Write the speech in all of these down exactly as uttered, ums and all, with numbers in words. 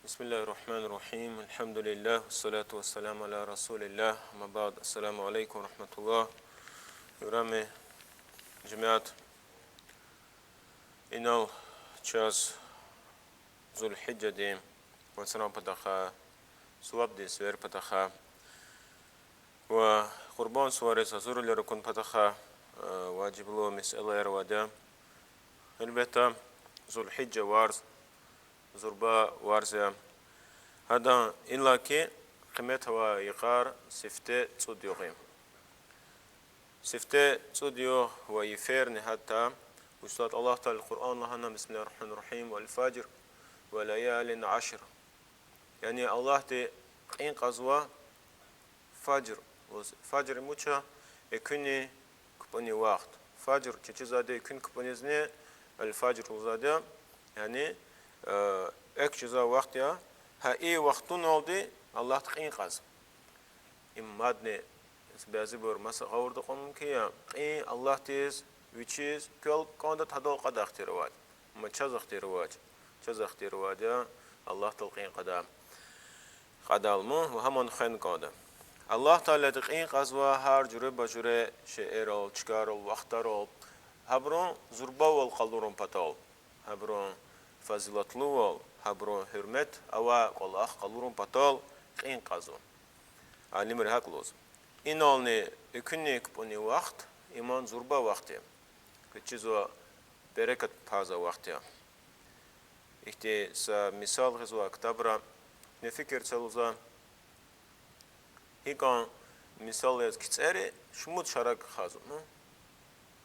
بسم الله الرحمن الرحيم. الحمد لله والصلاة والسلام على رسول الله. أما بعد. السلام عليكم ورحمة الله. Гьуьрметлу жемят, инал чаз Зулгьижжадин вацран патахъай, сувабдин сивер патахъай ва Къурбанд сувариз гьазурвилер акун патахъай, э, важиблу месэлаяр авайди я. Гьелбетда, Зулгьижжа варз зурба варз я. Гьадан иллаки къимет авай йикъар сифте цӀуд югъ я. Сифте цӀуд югъ ва йиферни гьатта. Вучиз лагьайтӀа Аллагь Таалади Къуръанда лагьана: بسم الله الرحمن الرحيم، والفجر، وليال عشر. Яни Аллагьди кьин кьазва фажр лугьуз. Фажр им вуч я? Экуьнин кпӀунин вахт. Фажр чизвайди экуьнин кпӀунизни аль-фажр лугьузвайди я. Яни, э, экв жезвай вахт я. Гьа и вахтуналди Аллагьди кьин кьаз. Им мадни бязибур маса гъавурда кьун мумкин я. Кьин Аллагьдиз, вичиз квел кӀанда, тадал кьадай ихтияр авайди. Амма чаз ихтияр авач. Чаз ихтияр авайди я Аллагьдал кьин кьадай. Кьадал ман ва гьаман хвена кӀанда. Аллагь Таалади кьин кьазва гьар жуьреба-жуьре шейэрал, чкайрал, вахтарал, гьабурун зурбавал къалурун патал, гьабурун фазилатлувал, гьабурун гьуьрмет авай кӀвалах къалурун патал кьин кьазва. Алимри гьакӀ лугьузва. Инални экуьнин кпӀунин вахт иман зурба вахт я. Квез чизва, берекат пайзавай вахт я. Ихьтин са мисал гъизва ктабра, куьне фикир це лугьузва. ГьикӀан мисал яз, кицӀери шумуд шараг хазва, ну?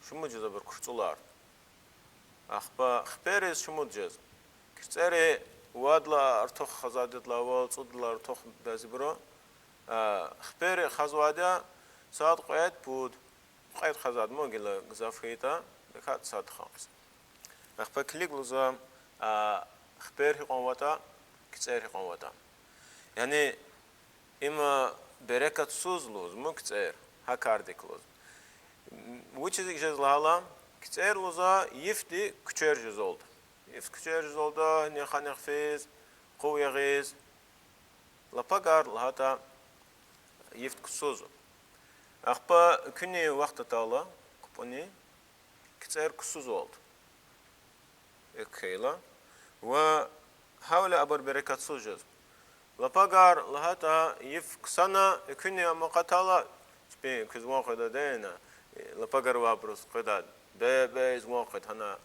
Шумуд жез абур курцӀулар. Ахпа хипериз шумуд жез. КицӀери вадалай артух хазайдалай авал, цӀудалай артух бязибуру. А, хипери хазвайди я сад, кьвед, пуд. Кьвед хазайди ман, гила гзаф хьайитӀа, тахьайтӀа сад ханкъиз. Ахпа килиг лугьузва, а, хипер гьикьван аватӀа, кицӀер гьикьван аватӀа. Яни им берекатсуз лугьуз ман кицӀер, гьа кардик лугьуз. Вучиз икӀ жез лагьайтӀа, кицӀер лугьузва йифди куьчер жезалда. Йифди куьчер жезалда, гьинихъ-гьанихъ физ, къув ягъиз. Лапагар лагьайтӀа йифди ксузва. Ахпа экуьнин вахт атайла, кпӀунин, кицӀер ксузвалда. Экв хьайила. Ва гьавиляй абур берекатсуз жезва. Лапагар лагьайтӀа йиф ксана, экуьнин амукь атайла, чпин куьз ван къведайди я, лапагар авайбуруз къведай, бе-бейиз ван къведа гьана.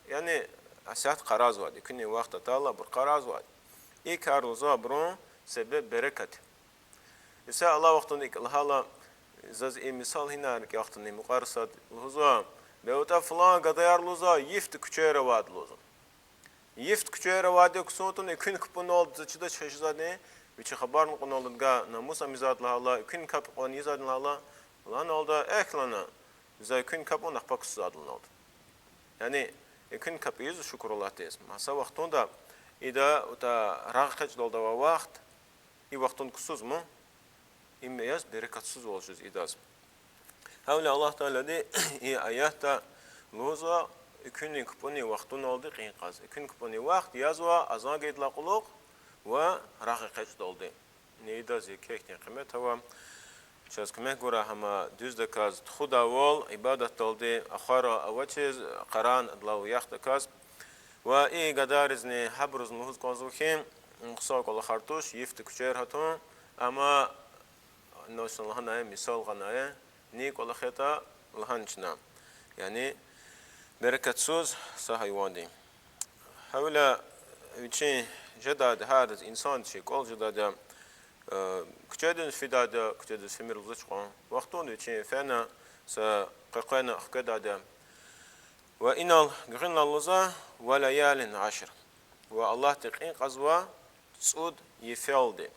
Яни асигьат къаразвайди, экуьнин вахт атайла абур къаразвайди. И кар лугьузва абурун себеб берекат. Исятда алай вахтунда икӀ лагьайла, заз и мисал гьина рикӀел хтани, мукьвара сад лугьузва, бегьуьтӀа флан гадаяр лугьузва йифди куьчер авайди лугьузва. Йифди куьчер авайди ксун тавуна, экуьнин кпӀуналди, за чидач хьиз жезвайди, вичи хабарни кьуналди, намус амизвайди лагьайла, экуьнин капӀ кьван ийизвайди лагьайла, лагьаналда, эхь, лагьана, за экуьнин капӀ авуна ахпа ксузвайди я, лагьаналда. Яни экуьнин капӀ ийизва, шукур Аллагьдиз. Маса вахтунда ида итӀа рагъэкъечӀдалди авай вахт, и вахтунда ксузва ман, им яз берекатсузвал жез идаз. Гьавиляй Аллагь Таалади и аятда лугьузва экуьнин кпӀунин вахтуналди кьин кьаз. Экуьнин кпӀунин вахт язва азан гайидалай кьулухъ ва рагъэкъечӀдалди. Ни идаз еке ихьтин къимет ава. Чаз куьмек гурай гьам дуьздаказ тухудайвал, ибадатдалди ахвара авачиз, къарагъна адалай яхдаказ. Ва и гадайризни, гьабурузни лугьуз кӀанзава хьи, хъсан кӀвалахар туш йифди куьчер гьатун, амма инал чна лагьанай, мисал гъанай, ни кӀвалах ятӀа лагьана чна. Яни берекатсуз са гьайванди. Гьавиляй вичин жедайди, гьар инсандиз чи кӀвал жедайди я, э, куьчедиз фидайди я, куьчедиз фимир лугьузвач кьван. Вахтунда вичин фена, са къекъвена хкведайди я. Ва инал гуьгъуьнлай лугьузва: وليال عشر. Ва Аллагьди кьин кьазва цӀуд йифелди.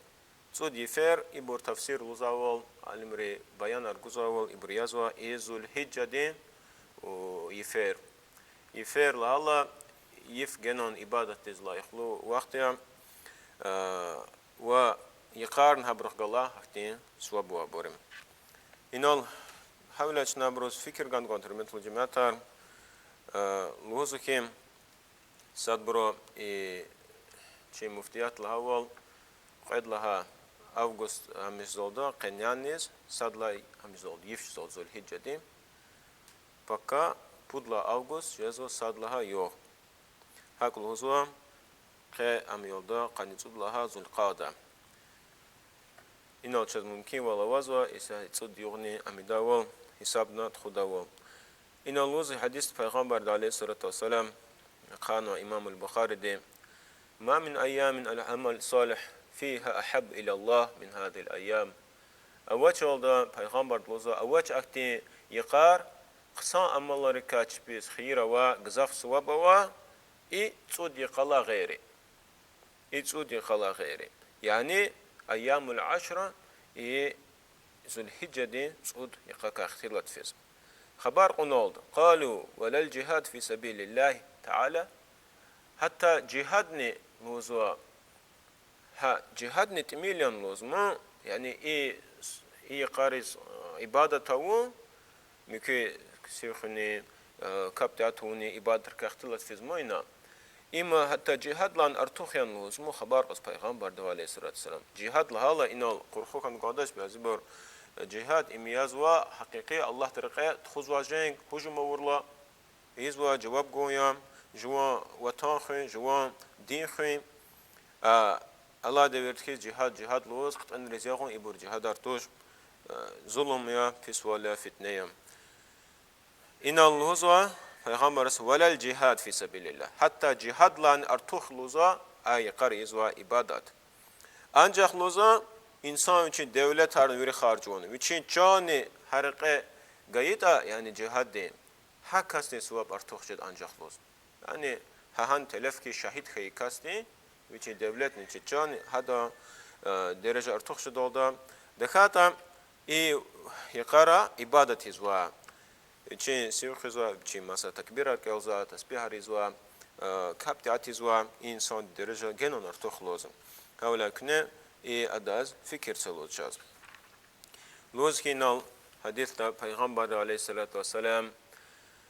ЦӀуд йифер, ибур тафсир лугьузвайвал, алимри баянар гузвайвал, ибур язва и Зулгьижжадин, у, йифер. Йифер лагьайла, йиф генани ибадатдиз лайихлу вахт я, э, ва йикъарни гьабурухъ галай гьахьтин суваб авайбур я. Инал гьавиляй чна абуруз фикир гана кӀанда, гьуьрметлу жемятар, э, лугьузва хьи, садбуру и Чи муфтият лагьайвал, кьвед лагьай август гьамиша залда къенянниз, сад лагьай гьамиша залда, йиф залда Зулгьижжадин. Пака пуд лагьай август жезва сад лагьай югъ. ГьакӀ лугьузва, къе ам ялда къанни цӀуд лагьай Зулкъаада. Инал чаз мумкинвал авазва, иса цӀуд югъни амидайвал, гьисабна тухудайвал. Инал лугьузва гьадисда Пайгъамбарди, عليه الصلاة والسلام, хъанва имам аль-Бухариди: ما من أيام العمل الصالح فيها أحب إلى الله من هذه الأيام. Авач, Аллагьдин Пайгъамбарди лугьузва, авач ахьтин йикъар, хъсан амалрикай чпиз хийир авай, гзаф суваб авай, и цӀуд йикъалай гъейри. И цӀуд йикъалай гъейри. Яни أيام العشر, и Зулгьижжадин цӀуд йикъакай ихтилат физ. Хабар кьуналда: قالوا ولا الجهاد في سبيل الله تعالى. Гьатта жигьадни лугьузва, гьа, жигьадни тӀимил яни лугьузва ман, яни и, и йикъариз, э, ибадат авун, муькуь сив хуьнин, э, капӀ-тӀеат авунин ибадатрикай ихтилат физ ман ина. Им гьатта жигьаддилай артух яни лугьузва ман, хабар кьаз Пайгъамбарди, عليه الصلاة والسلام. Жигьад лагьайла инал къурху хьана кӀандач бязибур. Жигьад им язва гьакъикъи Аллагьдин рекье тухузвай женг, гьужум авурла, ийизвай жаваб гун я, жуван ватан хуьн, жуван дин хуьн. А, алай девирда хьиз жигьад, жигьад лугьуз, хътӀунриз ягъун, ибур жигьадар туш, а, зулум я, писвал я, фитне я. Инал лугьузва Пайгъамбарди: ولا الجهاد في سبيل الله. Гьатта жигьаддилай артух лугьузва а йикъар ийизвай ибадат. Анжах лугьузва, инсан вичин девлетарни вири харжун, вичин чанни гьа рекье гайитӀа, яни жигьаддин, гьа касдин суваб артух жеда анжах лугьуз. Яни гьа гьана телеф хьайи, шагьид хьайи касдин, вичин девлетни, вичин чанни, гьадан, э, дережа артух жедалда. ТахьайтӀа и йикъара ибадат ийизва. Вичин сив хуьзва, вичин маса такбирар кӀелзава, тасбигьар ийизва, э, капӀ-тӀеат ийизва, и инсандин дережа генани артух лугьуз. Гьавиляй куьне и адаз фикир це лугьуз чаз. Лугьуз хьи инал гьадисда Пайгъамбарди, عليه الصلاة والسلام,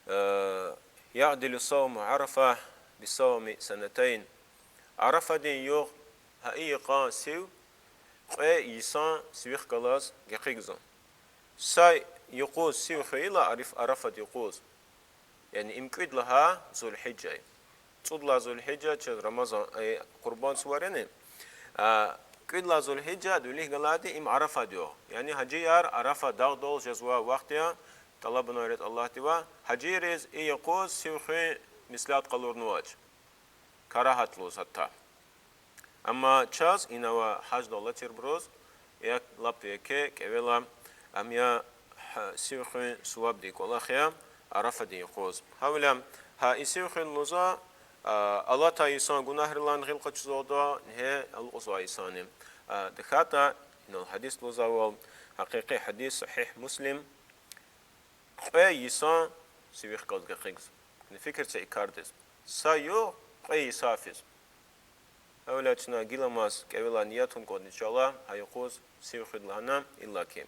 э, يعدل صوم عرفة بصوم سنتين. Арафадин югъ гьа и йикъан сив кьве йисан сивихъ галаз гекъигзава. Са юкъуз сив хвейила Ариф-, Арафадин юкъуз, яни им кӀуьд лагьай Зулгьижжа я. ЦӀуд лагьай Зулгьижжа чаз Рамазан, э, Къурбанд сувар яни, а, кӀуьд лагьай Зулгьижжа вилик галайди им Арафадин югъ. Яни гьажияр Арафа дагъдал жезвай вахт я, тӀалабунар яз Аллагьдивай, гьажийриз и юкъуз сив хуьн меслят къалурнавач. Карагьат лугьуз гьатта. Амма чаз, ина авай гьаждал алачирбуруз, я лап еке кӀевела, ам я, гьа, сив хуьн сувабдин кӀвалах я Арафадин юкъуз. Гьавиляй гьа и сив хуьн лугьузва, а, алатай йисан гунагьрилай гъил къачузалда, ингье алукьзавай йисанни. А, тахьайтӀа инал гьадис лугьузвайвал, гьакъикъи гьадис, Сагьигь Муслим, кьве йисан сивихъ галаз гекъигзава. Куьне фикир це и кардиз. Са югъ кьве йисан физ. Гьавиляй чна гиламаз кӀевелай ният авун кӀанда, иншаллагь, гьа юкъуз сив хуьда лагьана, иллаки.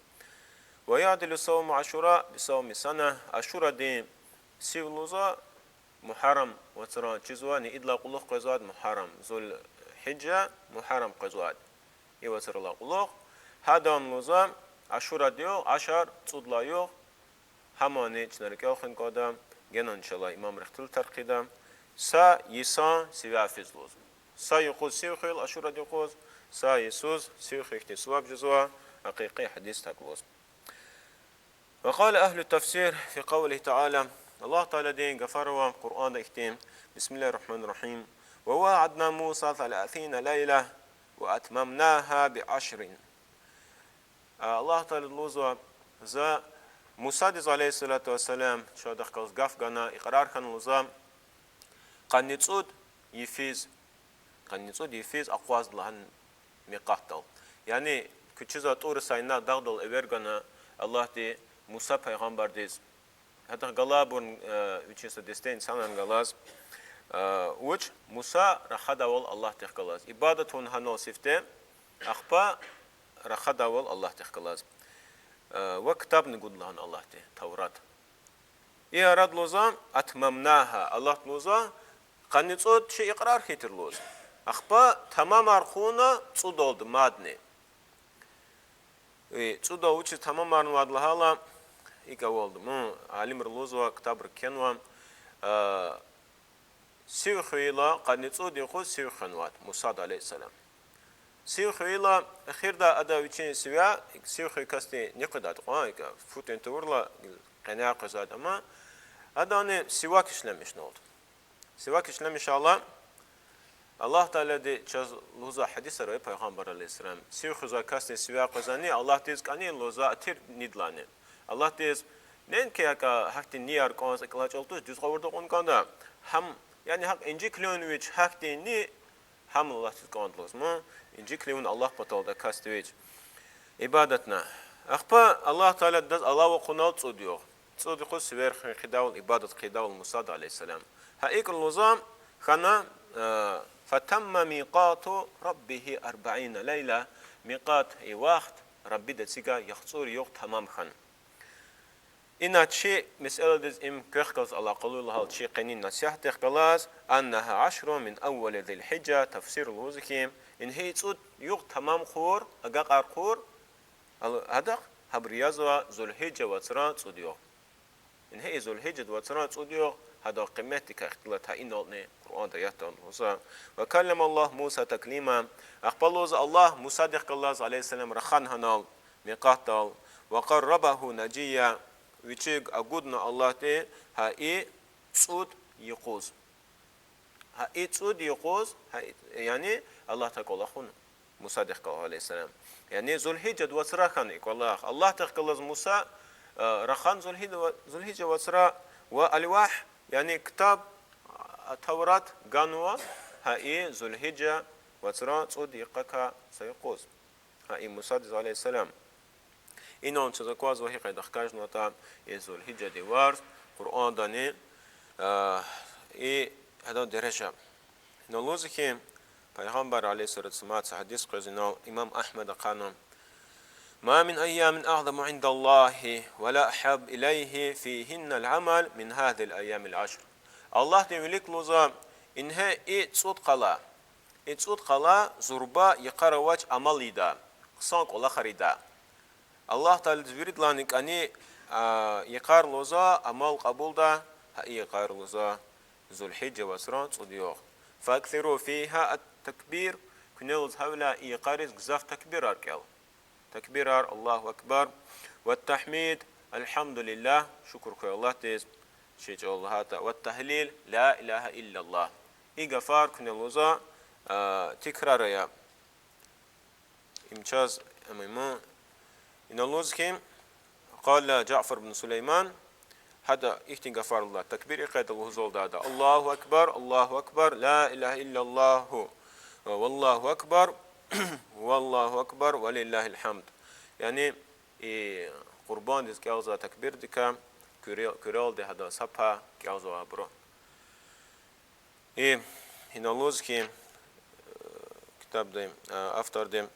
ويعدل صوم عاشوراء بصوم سنة. Ашурадин сив лугьузва Мугьаррам вацран чизва, яни идалай кьулухъ къвезвайди Мугьаррам, Зулгьижжа, Мугьаррам къвезвайди. И вацралай кьулухъ. Гьадан лугьузва Ашурадин югъ, ашар цӀудалай югъ, гьамани чна рикӀел хуьн кӀанда, генани иншаллагь имамри ихтилатар хъийида, са йисан сивяй физ лугьуз. Са юкъуз сив хуьйла Ашурадин юкъуз, са йисуз сив хуьх хьтин суваб жезва, гьакъикъи гьадисда гьакӀ лугьуз. وقال أهل التفسير في قوله تعالى. Аллагь Тааладин гафар ава Къуръанда ихьтин: بسم الله الرحمن الرحيم. وواعدنا موسى ثلاثين ليلة وأتممناها بعشر. А, Аллагь Таалади лугьузва: За Мусадиз, عليه الصلاة والسلام, чандихъ галаз гаф гана, икьрар хьана лугьузва, къанни цӀуд йифиз, къанни цӀуд йифиз акъвазда лагьана микъатдал. Яни куьчезва ТӀур Сайна дагъдал эвер гана Аллагьди Муса пайгъамбардиз. Гьадахъ галайбурни, э, вичин са десте инсанарни галаз, э, вуч, Муса рахадайвал Аллагьдихъ галаз. Ибадат авуна гьанал сифте, ахпа рахадайвал Аллагьдихъ галаз. Э, ва ктабни гуда лагьана Аллагьди, Таврат. И арада лугьузва, أتممناها, Аллагьди лугьузва, къанни цӀуд чи икьрар хьайитӀа лугьуз. Ахпа тамамар хъувуна цӀудалди мадни. Э, цӀудал вучиз тамамарнавайди лагьайла, икӀ авалда, мун алимри лугьузва, ктабра кхьенва, а, сив хуьйила, къанни цӀуд юкъуз сив хвенвайди Мусади, алейгьиссалам. Сив хуьйила, эхирда ада вичин сивяй, сив хуьй касди ни къведайди кьван, икӀ фу-тӀуьн тавурла къеняй къвезвайди, амма адани сивак ишлемишналда. Сивак ишлемишайла, Аллагь Таалади чаз лугьузвай гьадисар ава, Пайгъамбар алейгьиссалам, сив хуьзвай касдин сивяй къвезвани Аллагьдиз кӀани лугьузва атир нидалайни. Аллагьдиз неинки акӀ гьахьтин нияр кӀанз, акӀ лай чӀал туш, дуьз гъавурда кьун кӀанда. Гьам, яни гьакӀ инжиклуьн вич гьахьтин ни, гьам Аллагьдиз кӀанда лугьузва, инжиклуьн Аллагь паталди касди вич ибадатна. Ахпа Аллагь Таалади адаз алава кьунал цӀуд югъ. ЦӀуд юкъуз сивер хуьн хъийидайвал, ибадат хъийидайвал Мусади, алейгьиссалам. Гьа икӀ лугьузва хьана, э, فتم ميقات ربه أربعين ليلة, микъат, и вахт Раббиди эцигай яхцӀур югъ тамам хьана. Ина чи месэладиз им квехъ галаз алакъалу я лагьайла, чи къенин насигьатдихъ галаз, أنها عشر من أول ذي الحجة, тафсир лугьуз хьи, ингье и цӀуд югъ тамам хъувур, агакьар хъувур, ал-, гьадахъ гьабур язва Зулгьижа вацра цӀуд югъ. Ингье и Зулгьижа вацра цӀуд югъ, гьадан къиметдикай ихтилат гьа иналди Къуръанда аятда лугьузва. وكلم الله موسى تكليما. Ахпа лугьузва Аллагь Мусадихъ галаз, алейгьиссалам, рахана гьанал, микъатдал, وقربه نجيا, вичик агудна Аллагьди гьа и цӀуд юкъуз. Гьа и цӀуд юкъуз, гьа и, яни Аллагьди кӀвалахун Мусадихъ галаз, алейгьиссалам. Яни Зулгьижа вацра хьана и кӀвалах. Аллагьдихъ галаз Муса, э, рахана Зулгьи-, Зулгьижа вацра ва алвагь, яни ктаб, а, Таврат ганва гьа и Зулгьижа вацра цӀуд йикъакай са юкъуз. Гьа и Мусадиз, алейгьиссалам. Инал чаз аквазва гьи къайда хкажнаватӀа и Зулгьижадин варз Къуръандани, а, и гьадан дережа. Ина лугьуз хьи, Пайгъамбар, алейгьиссалату вассалам, са гьадис къвез, инал имам Агьмада хъвана: ما من أيام أعظم عند الله ولا أحب إليه فيهن العمل من هذه الأيام العشر. Аллагьдин вилик лугьузва, ингье и цӀуд къала, и цӀуд къала зурба йикъар авач амал ийида, хъсан кӀвалахар ийида. Аллагь Тааладиз виридалайни кӀани, а, йикъар лугьузва амал кьабулда, гьа и йикъар лугьузва Зулгьижа вацра цӀуд югъ. فأكثروا فيها التكبير, куьне лугьуз гьавиляй и йикъариз гзаф такбирар кӀел. Такбирар, الله أكبر, والتحميد, الحمد لله, шукур хьуй Аллагьдиз, чи чӀал лагьайтӀа, والتهليل, لا إله إلا الله. И гафар куьне лугьузва, а, тикрар ая. Им чаз, ам, им, ина лугьуз хьи, قال جعفر بن سليمان, гьада ихьтин гафар лугьуда, такбир ийиз къайдада лугьузвалда ада: الله أكبر، الله أكبر، لا إله إلا الله، والله أكبر، والله أكبر، ولله الحمد. Яни и къурбандиз кӀелзавай такбирдикай куьре-, куьрелди гьада са пай кӀелзава абуру. И, ина лугьуз хьи, э, ктабдин, э, авторди.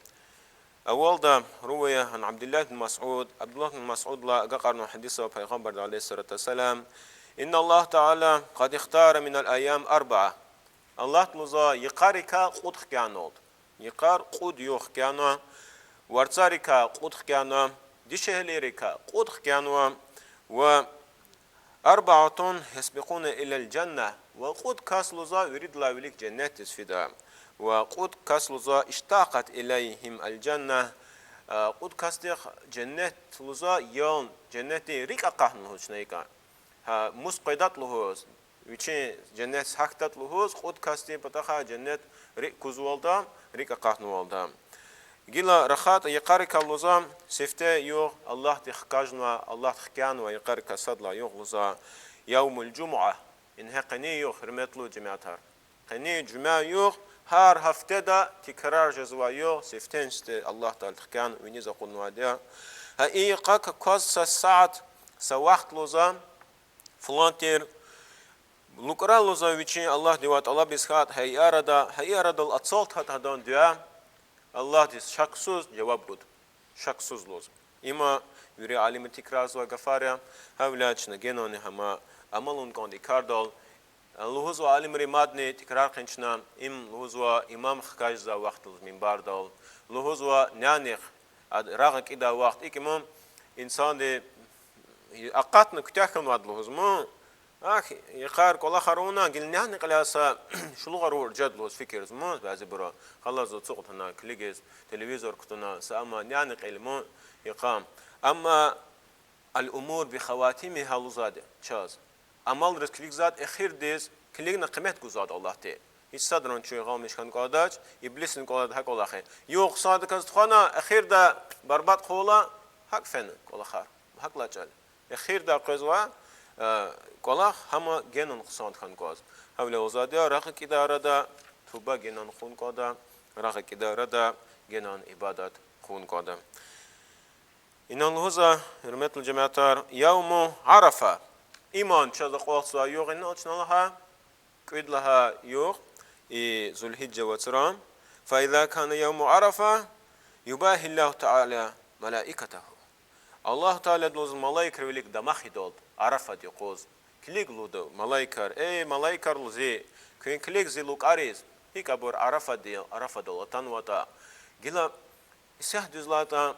أولا روي عن عبد الله بن مسعود, Абдуллагь ибн Масудалай агакьарнавай гьадис ава Пайгъамбарди, عليه الصلاة والسلام: إن الله تعالى قد اختار من الأيام أربعة. Аллагьди лугьузва йикъарикай кьуд хкянвалда. Йикъар кьуд югъ хкянва, варцарикай кьуд хкянва, дишегьлийрикай кьуд хкянва, ва أربعة يسبقون إلى الجنة, ва кьуд кас лугьузва виридалай вилик женнетдиз фида, ва кьуд кас лугьузва اشتاقت إليهم الجنة, а, кьуд касдихъ женнет лугьузва ял, женнетдин рикӀ акъатна лугьуз чна икӀа. Гьа, мус къведатӀа лугьуз, вичин женнет гьахьдатӀа лугьуз, кьуд касдин патахъай женнет рикӀ кузвалда, рикӀ акъатнавалда. Гила рахайтӀа йикъарикай лугьузва, сифте югъ Аллагьди хкажнавай, Аллагьди хкянавай йикъарикай сад лагьай югъ лугьузва يوم الجمعة. Ингье къенин югъ, гьуьрметлу жемятар. Къенин жуьмя югъ, гьар гьафтеда тикрар жезвай югъ, сифтени-сифте Аллагь Таалади хкян виниз акъуднавайди я. Гьа и йикъакай кваз са сят, са вахт лугьузва, флан тир, лукӀра лугьузва вичин Аллагьдивай тӀалабиз хьайитӀа, гьа и арада, гьа и арадал ацалтайтӀа гьадан дуьа, Аллагьдиз шаксуз жаваб гуда. Шаксуз лугьуз. Има вири алимри тикрарзавай гафар я, гьавиляй чна генани гьам амал авун кӀанда и кардал, Лугьузва алимри мадни, тикрар хъийин чна, им лугьузва имам хкажзавай вахт лугьуз минбардал. Лугьузва нянихъ ад-, рагъ акӀидай вахт, икӀ им инсанди акъатна куьтягь хьанвайди лугьуз ман. Ахь, йикъар кӀвалахар авуна, гила няни кьиляй са шулугъар авур жеда лугьуз фикирзава ман бязибуру. Халазва ацукьдана, килигиз, телевизор кутуна, са ама няни кьил ман йикъан. Амма الأمور بخواتيمها лугьузвайди чаз. Амалриз килигзавайди эхирдиз, килигна къимет гузвайди Аллагьди. Гьич садрани чун гъамиш хьана кӀандач, иблисни кӀвалахда гьа кӀвалахи. Югъ хъсандаказ тухвана, эхирда барбатӀ хъувуна, гьакӀ фена кӀвалахар. ГьакӀ лачӀал. Эхирда къвезва, э, кӀвалах гьам генани хъсан хьана кӀанзава. Гьавиляй лугьузвайди я, рагъ акӀидай арада туба генани хъувун кӀанда, рагъ акӀидай арада генани ибадат хъувун кӀанда. Инал лугьузва, гьуьрметлу жемятар, يوم عرفة. Иман чаз акьалтзавай югъ инал чна лагьай, кӀуьд лагьай югъ, и Зулгьижжа вацра. فإذا كان يوم عرفة يباهي الله تعالى ملائكته. Аллагь Таалади лугьуз малаикрин вилик дамах ийидалди Арафада юкъуз. Килиг лугьуда малаикар, эй малаикар лугьуз, куьн килиг зи лукӀариз, гьикӀ абур Арафади-, Арафадал атанватӀа. Гила исятда дуьз лагьайтӀа,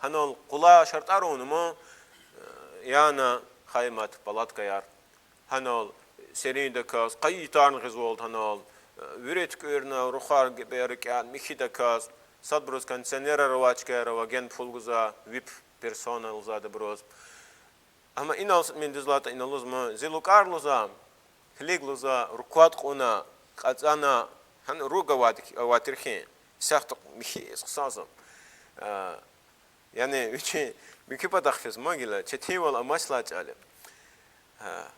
гьанал къулай шартӀар авуна ман, яна хаймат, палаткаяр. Гьанал сериндаказ, къайи тарни гъизвалда гьанал, вири туькӀуьрна, рухар гебер кӀан, михьидаказ, садбуруз кондиционерар авай чкаяр ава, ген пул гузва, вип персона лугьузвайди абуруз. Амма инал са тӀимил дуьз лагьайтӀа инал лугьуз ман, зи лукӀар лугьузва, килиг лугьузва, руквади кьуна, кьацӀана, гьана руг авайди, авай тир хьи, исятда михьиз хъсан за. А, яни вичи муькуь патахъ физ ман гила, четинвал амач лачӀали.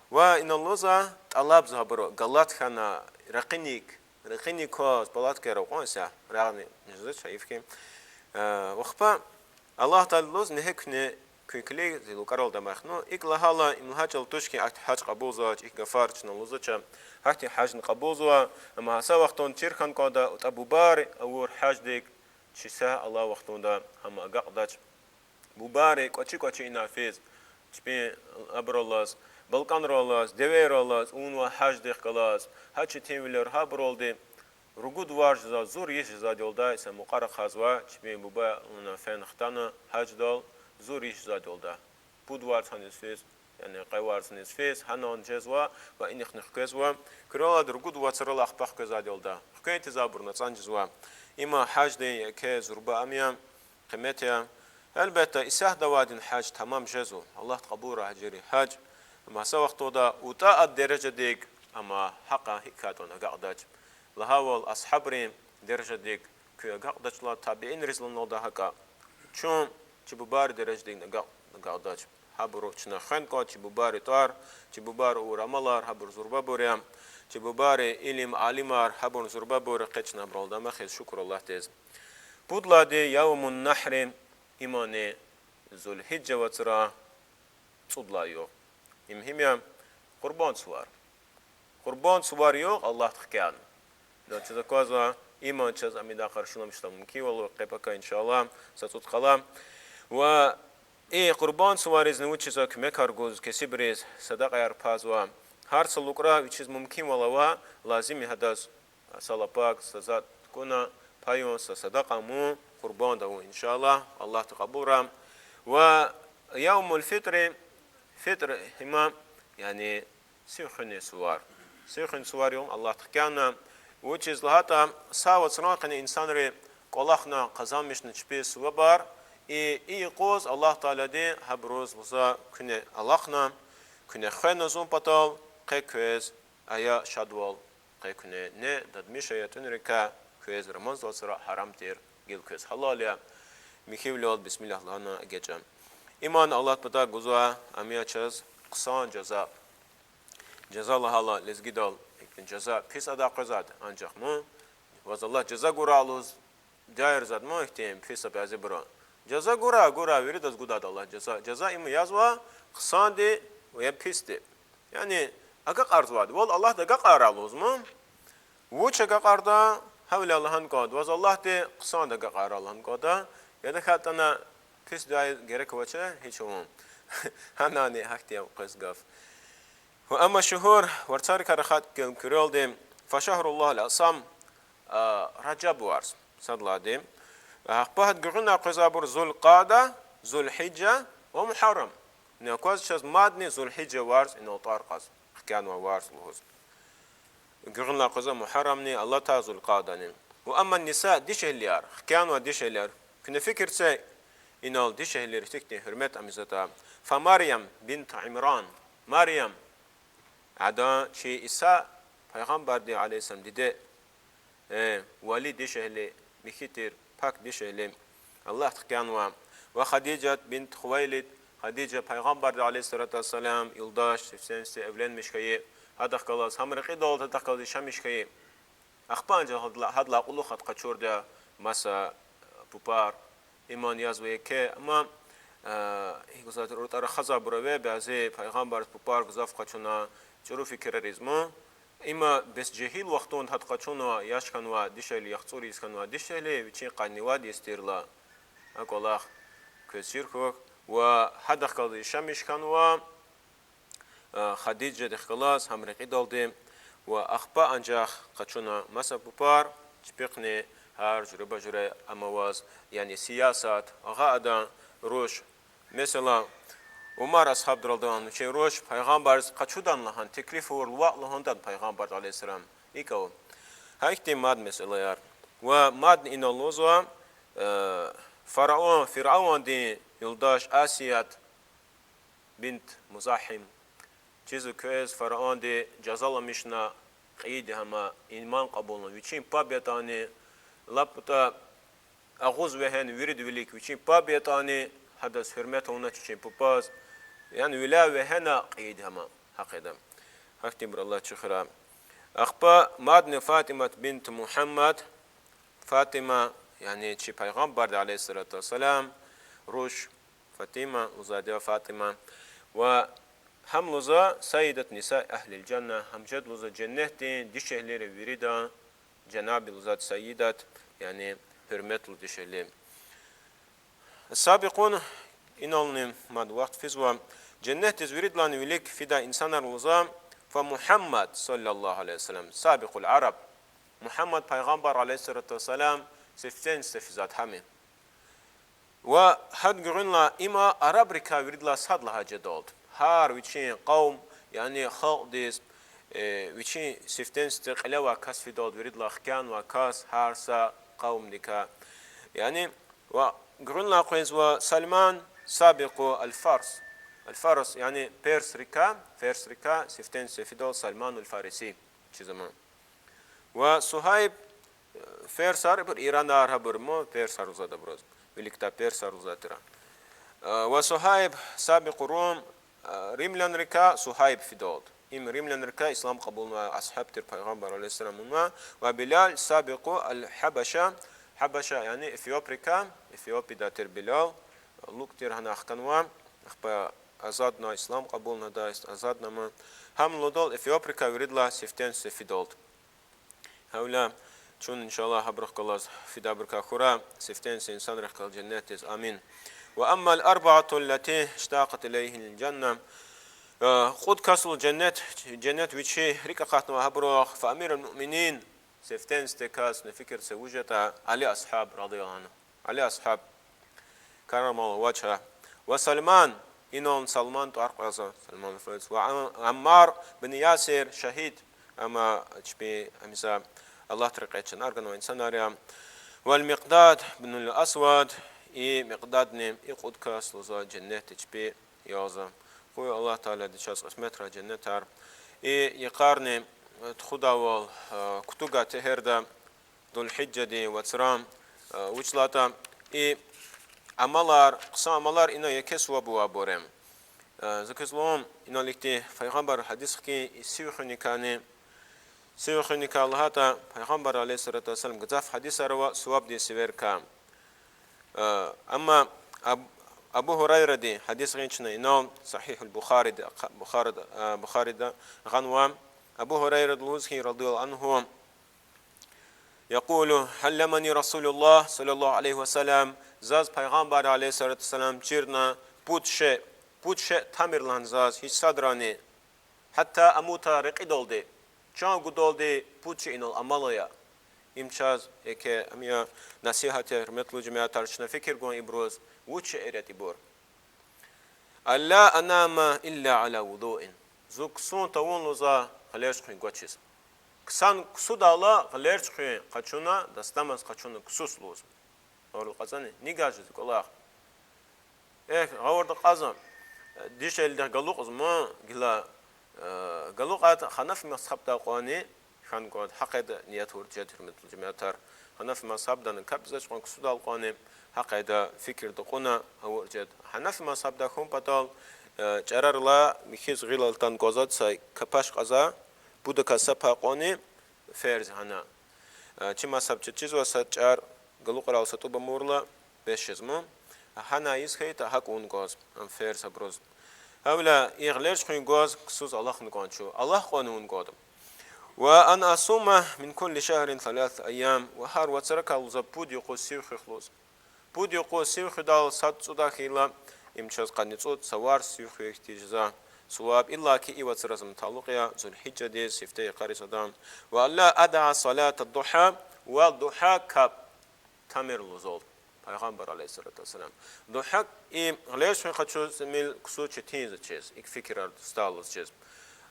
Ва инал лугьузва тӀалабзава абуру, галат хьана, ракъиник, ракъиник кваз, палаткаяр акьван са, рагъни жезвач, гьайиф хьи. Ахпа Аллагь Таалади лугьуз, ингье куьне, куьн килиг зи лукӀарал дамах. Ну, икӀ лагьайла, им лагьай чӀал туш хьи, ахьтин гьаж кьабулзавач, икӀ гафар чна лугьузвач, гьахьтин гьажни кьабулзава, амма гьа са вахтунда чир хьана кӀанда, атӀа бубайри авур гьаждик, чи са алай вахтунда гьам агакьдач. Бубайри кӀвачи-кӀвачи ина физ, чпин абурал алаз, балкӀанрал алаз, девейрал алаз авунвай гьаждихъ галаз, гьа четинвилер, гьабуралди ругуд варз жезва, зур йис жезвайдалда, са мукьвара ахъайзава, чпин буба вуна фена хтана гьаждал, зур йис жезвайдалда. Пуд варз гьаниз физ, яни къе варз гьаниз физ, гьанал жезва ва инихъни хквезва, куьрелай ругуд вацралай ахпа хквезвайдалда. Хквен тийизвайбурни ацӀан жезва. Има гьаждин еке зурба ам я, къимет я. Гьелбетда, исятда авайди гьаж тамам жезва, Аллагьди кьабулрай гьажри гьаж. Амма са вахтунда атӀа а дережадик, амма гьакьван гьикӀ хьайитӀани агакьдач. Лагьайвал, асгьабрин дережадик куьн агакьдачла, табиинриз лугьуналда гьакӀа. Чун чи бубайрин дережадикни агакь-, агакьдач. Гьабуру чна хвена кӀанда чи бубайрин тӀвар, чи бубайри авур амалар, гьабур зурбабур я, чи бубайрин илим, алимар, гьабурни зурбабур я, къе чна абурал дамахиз, шукур Аллагьдиз. Пуд лагьайди يوم النحر, имани Зулгьижжа вацра цӀуд лагьай югъ. Им гьим я? Къурбанд сувар. Къурбанд сувар югъ Аллагьди хкягъна. Ина чаз аквазва, иман чаз ам идахъ къаршиламишда мумкинвал ава, къе-пака, иншаллагь, са цӀуд къала. Ва и къурбанд суваризни вучизва куьмекар гуз, кесибриз садакьаяр пазва. Гьар са лукӀра вичиз мумкинвал ава, лазим я гьадаз са лапак, са затӀ тукӀуна, паюн, са садакьа авун, къурбанд авун, иншаллагь, Аллагьди кьабулрай. Ва يوم الفطر, фитӀр гьим я, яни сив хуьнин сувар. Сив хуьнин сувар югъ Аллагьди хкягъна. Вучиз лагьайтӀа са вацран къене инсанри кӀвалахна, къазанмишна чпи сувабар, и, и юкъуз Аллагь Таалади гьабуруз лугьузва: куьне алахъна, куьне хвена зун патал, къе квез ая шадвал, къе куьне ни дадмиш ая тӀуьнрикай, квез Рамазан вацра гьарам тир, гила квез гьалал я. Михьивилелди бисмиллагь лагьана эгечӀа. Иман Аллагьди патав гузва, ам я чаз хъсан жаза. Жаза лагьайла лезгидал ихьтин жаза пис адай къвезвайди, анжах ман, ваз Аллагь жаза гурай лугьуз, дяйрзавайди ман ихьтин пис, бязибуру. Жаза гурай, гурай, виридаз гудайди Аллагь жаза. Жаза им язва хъсанди ва я писди. Яни агакьарзавайди. Вал Аллагьди агакьарай лугьуз ман. Вуч агакьарда, гьавиляй лагьана кӀанда, ваз Аллагьди хъсанди агакьарай лагьана кӀанда, яда хьайитӀани пис дуьа герек авач, гьич авун. Гьанани гьахьтин я къвез гаф. Ва амма шугьур варцарикай рахат кел куьрелди, فشهر الله الأعظم, а, Ражаб варз, сад лагьайди. Ахпа гьада гуьгъуьнлай къвезвайбур Зулкъада, Зулгьижжа ва Мугьаррам. Ина акваз чаз мадни Зулгьижжа варз инал тӀвар кьаз, хкянва варз лугьуз. Гуьгъуьнлай къвезва Мугьаррамни, алатай Зулкъадани. Ва амма ниса, дишегьлияр, хкянва дишегьлияр. Куьне фикир це, инал дишегьлийрин ихьтин гьуьрмет ам ийизватӀа. فمريم بنت عمران. Марям, адан чи Иса пайгъамбардин عليه السلام диде, э, вали дишегьли, михьи тир, пак дишегьли, Аллагьди хкянва. وخديجة بنت خويلد, Хадижа пайгъамбардин عليه الصلاة والسلام юлдаш, сифтени сифте эвленмиш хьайи, гьадахъ галаз гьам рекьидалди, гьадахъ галаз яшамиш хьайи. Ахпа анжах гьадла-, гьадалай кьулухъ гьат къачурди я маса, э, папар, иман язва еке, амма, э, гьикӀ лугьузватӀа, рутӀа рахазвайбур ава, бязи пайгъамбарзин папар гзаф къачуна, чӀуру фикирар ийизма. Има бес жегьил вахтунда гьат къачунва, яш хьанва дишегьли, яхцӀур йис хьанва дишегьли, вичин къанни вад йис тирла, а кӀвалах квез чир хьухь, ва гьадахъ галаз яшамиш хьанва, э, Хадижадихъ галаз гьам рекьидалди, ва ахпа анжах къачуна маса папар, чпихъни гьар жуьреба-жуьре ам аваз, яни сиясат, агъа адан руш, месела, Умар асгьабди رضي الله عنه, вичин руш пайгъамбарзаз къачудан лагьана теклиф авурла, ваъ лагьана, пайгъамбарди عليه السلام. ИкӀ ава. Гьа ихьтин мад месэлаяр. Ва мадни инал лугьузва, э, фараон, фиръавандин юлдаш Асият بنت مزاحم. Чизва квез, фараонди жазаламишна кьейиди гьама, иман кьабулна, вичин паб ятӀани, лап пута агъуз вегьена вирида вилик, вичин паб ятӀани, гьадаз гьуьрмет авунач вичин папаз, яни виляй вегьена кьейиди гьама, гьа къайдада. Гьахьтинбур Аллагь чухрай. Ахпа мадни ФатӀимат бинт Мугьаммад, ФатӀима, яни чи пайгъамбарди عليه الصلاة والسلام руш, ФатӀима лугьузвайди я, ФатӀима. Ва гьам лугьузва سيدة نساء أهل الجنة, гьам жеда лугьузва женнетдин дишегьлийрин виридан жанаби лугьузвайди, سيدة, яни гьуьрметлу дишегьли. السابقون, инални мад вахт физва, женнетдиз виридалайни вилик фидай инсанар лугьузва, فمحمد صلى الله عليه وسلم سابق العرب. Мугьаммад пайгъамбар عليه الصلاة والسلام сифтени сифте физвайди гьам я. Ва гьада гуьгъуьнлай има арабрикай виридалай сад лагьай жедалди. Гьар вичин къавм, яни халкьдиз, э, вичин сифтени сифте кьиле авай кас фидалди, виридалай хкянавай кас гьар са къавмдикай. Яни, ва гуьгъуьнлай къвезва سلمان سابق الفرس. الفرس, яни персрикай, персрикай сифтени сифте фидалди سلمان الفارسي чизва ам. Ва Сугьайб, э, ферсар, ибур иранар, гьабур ма персар лугьузвайди я абуруз. Виликдай персар лугьузвайди тир. Э, ва Сугьайб سابق الروم, э, римлянрикай Сугьайб фидалди. Им римлянрикай ислам кьабулнавай асгьаб тир, пайгъамбар عليه السلام авунвай. Ва Билал سابق الحبشة, Гьабаша, яни Эфиоприкай, Эфиопиядай тир Билал, лукӀ тир, гьана хканвай, ахпа азадна, ислам кьабулна, да, азадна ам. Гьам лугьудалди Эфиоприкай виридалай сифтени сифте фидалди. Гьавиляй чун, إن شاء الله, гьабурухъ галаз фидайбурукай хьурай, сифтени сифте инсанрихъ галаз женнетдиз. Амин. وأما الأربعة التي اشتاقت إليهم الجنة. Э, кьуд касдал женнет, женнет вичи рикӀ акъатнавай гьабурухъ, فأمير المؤمنين, сифтени сифте кас, куьне фикир це, вуж ятӀа, Али асгьаб, رضي الله عنه. Али асгьаб, كرم الله وجهه. Ва Салман, инални Салман тӀвар кьазва, Салман аль-Фарис. Ва Ам-, Аммар бин Ясир, шагьид, амма чпи, амиса, Аллагьдин рекье чанар ганвай инсанар я. والمقداد بن الأسود, и Микьдадни, и кьуд кас лугьузва женнетда чпи ялзава. Къуй Аллагь Таалади чаз къисметрай женнетар. И йикъарни, э, тухудайвал, э, кутугай тегьерда, Зулгьижжадин вацран, э, вуч лагьайтӀа, и амалар, хъсан амалар ина еке суваб авайбур я. Э, за квез лугьун, инал ихьтин Пайгъамбар гьадис хкин, и сив хуьникайни, сив хуьникай лагьайтӀа, Пайгъамбар عليه الصلاة والسلام гзаф гьадисар ава сувабдин сиверикай. Э, амма Аб-, Абу Гьурайрадин гьадис гъин чна инал, Сагьигьул Бухарида, Бухарида, э, Бухарида гъанва. Абу Гьурайрада лугьуз хьи, رضي الله عنه, يقول: علمني رسول الله صلى الله عليه وسلم, заз Пайгъамбар عليه الصلاة والسلام чирна пуд шей, пуд шей тамир лагьана заз, гьич садрани Гьатта амукьда рекьидалди, чан гудалди пуд шейинал амал ая. Им чаз еке ам я насигьат я, гьуьрметлу жемятар, чна фикир гун ибуруз, вуч шейэр ятӀа ибур. Алла анама илла ала вудуин. Зун ксун тавун лугьузва гъилер чуьхуьн гвачиз. Ксан ксудайла гъилер чуьхуьн къачуна, дастамаз къачуна ксус лугьуз. Гъавурда кьазвани? Ни гажиз кӀвалах? Эхь, гъавурда кьазва. Дишегьлидихъ галукьзама гила, э, галукьайтӀа Гьанафи мазгьабда кьванни хьан кӀанда, гьа къайда ният авур жеда, гьуьрметлу жемятар. Гьанафи мазгьабдани капӀ ийизвач кьван ксудайла кьванни, гьа къайда фикирда кьуна авур жеда. Гьанафи мазгьабда хьун патал, э, чӀарарилай михьиз гъил алтан кӀанзаватӀа, са капаш кьазва, пудакай са пай кьванни ферз гьана. Э, чи мазгьаб чаз чизва са чӀар галукьарал са тӀуб амурла бес жезма. Гьана ийиз хьайитӀа, гьакӀ авун кӀанзава, ам ферз абуруз. Гьавиляй и гъилер чуьхуьн гваз ксуз алахъна кӀан чун, алахъ кьванни авун кӀанда. Ва ан асума мин кулли шагьрин саласата айям, ва гьар вацракай лугьузва пуд юкъуз сив хуьх лугьуз. Пуд юкъуз сив хуьдайла сад цӀуд хьайила, им чаз къанни цӀуд, са варз сив хуьх ихьтин жаза, суваб, иллаки и вацразма талукь я, Зулгьижжадиз, сифте йикъариз адан. Ва алла адаа салата дугьа, ва дугьа капӀ тамир лугьузвайди Пайгъамбар عليه الصلاة والسلام. Дугьа и гъилер чуьхуьн къачуз мил ксуз четин я чаз, икӀ фикирар сталуз чаз.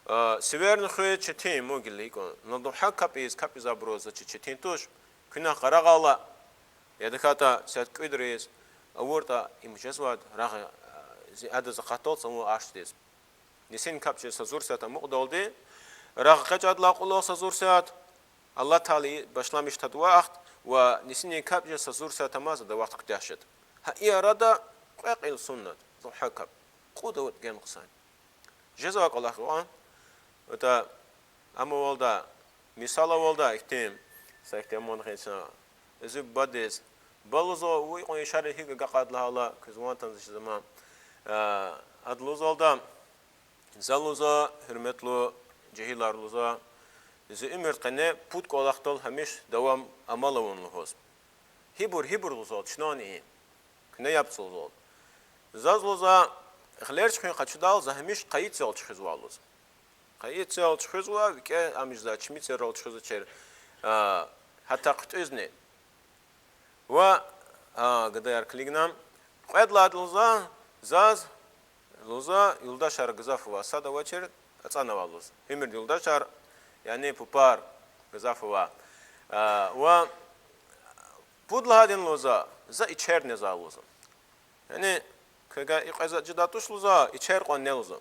А, сиверни хуьз четин мугила икӀ. Но дугьа капӀ ийиз, капӀ ийиз абуруз заз четин туш. Куьнахъ къарагъайла, я тахьайтӀа сят кӀуьд риз авуртӀа, им жезвайди рагъ, а, зи адаз акъатдалди цавун ашдиз. Нисин капӀ жез са зур сят амукьдалди, рагъ экъечӀайдалай кьулухъ са зур сят, Аллагь Таала башламишдай вахт, ва нисинин капӀ жез са зур сят амаз ада вахт куьтягь жеда. Гьа и арада кьве кьил суннат, дугьа капӀ. Кьуд аватӀа гена хъсан. Жезвай кӀвалах я. АтӀа, амма валда, мисал авалда ихьтин, са ихьтин аман гъин чна. Зи бубадиз, буба лугьузва, вун икьван яшари гьикӀ агакьайди лагьайла, квез ван тан заз чи заман. А, ада лугьузвалда, за лугьузва, гьуьрметлу жегьилар лугьузва, зи уьмуьрдин къене пуд кӀвалахдал гьамиша давам амал авун лугьуз. Гьибур, гьибур лугьузвалда, чнани и. Куьне яб це лугьузвалда. Заз лугьузва, гъилер чуьхуьн къачудайла за гьамиша къайи цел чуьхуьзвай лугьуз. Къайи цел чуьхуьзвай, викӀегь ам жезва, чими церал чуьхуьзвачир, а, гьатта хъуьтӀуьзни. Ва, а, гадаяр килигна, кьвед лагьайди лугьузва, заз лугьузва, юлдашар гзаф ава, сад авачир ацӀанва лугьуз. Уьмуьрда юлдашар, яни папар гзаф ава. А, ва пуд лагьайди лугьузва, за ичер незвай лугьузва. Яни, квевай и кьве затӀ жедай туш лугьузва, ичер кьван не лугьузва.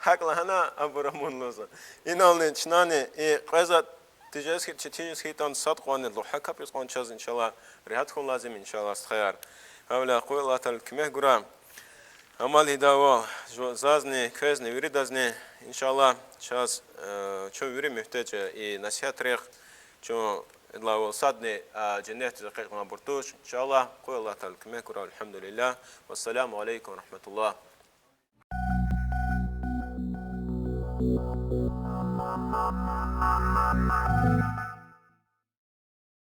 ГьакӀ лагьана абур амун лугьузва. Инални чнани и кьве затӀ тежез хьи-, четинжез хьайитӀани сад кьванни, дугьа капӀ ийиз кьван чаз, иншаллагь, регьят хьун лазим, иншаллагь, стхаяр. Гьавиляй къуй Аллагь Таалади куьмек гурай. Амал ийидайвал, жу-, зазни, квезни, виридазни, иншаллагь, чаз, э, чун вири муьгьтеж я и насигьатрихъ, чун идалай авал садни, а, женнетдиз экъечӀнавайбур туш, иншаллагь, къуй Аллагь Таалади куьмек гурай, الحمد لله. والسلام عليكم ورحمة الله.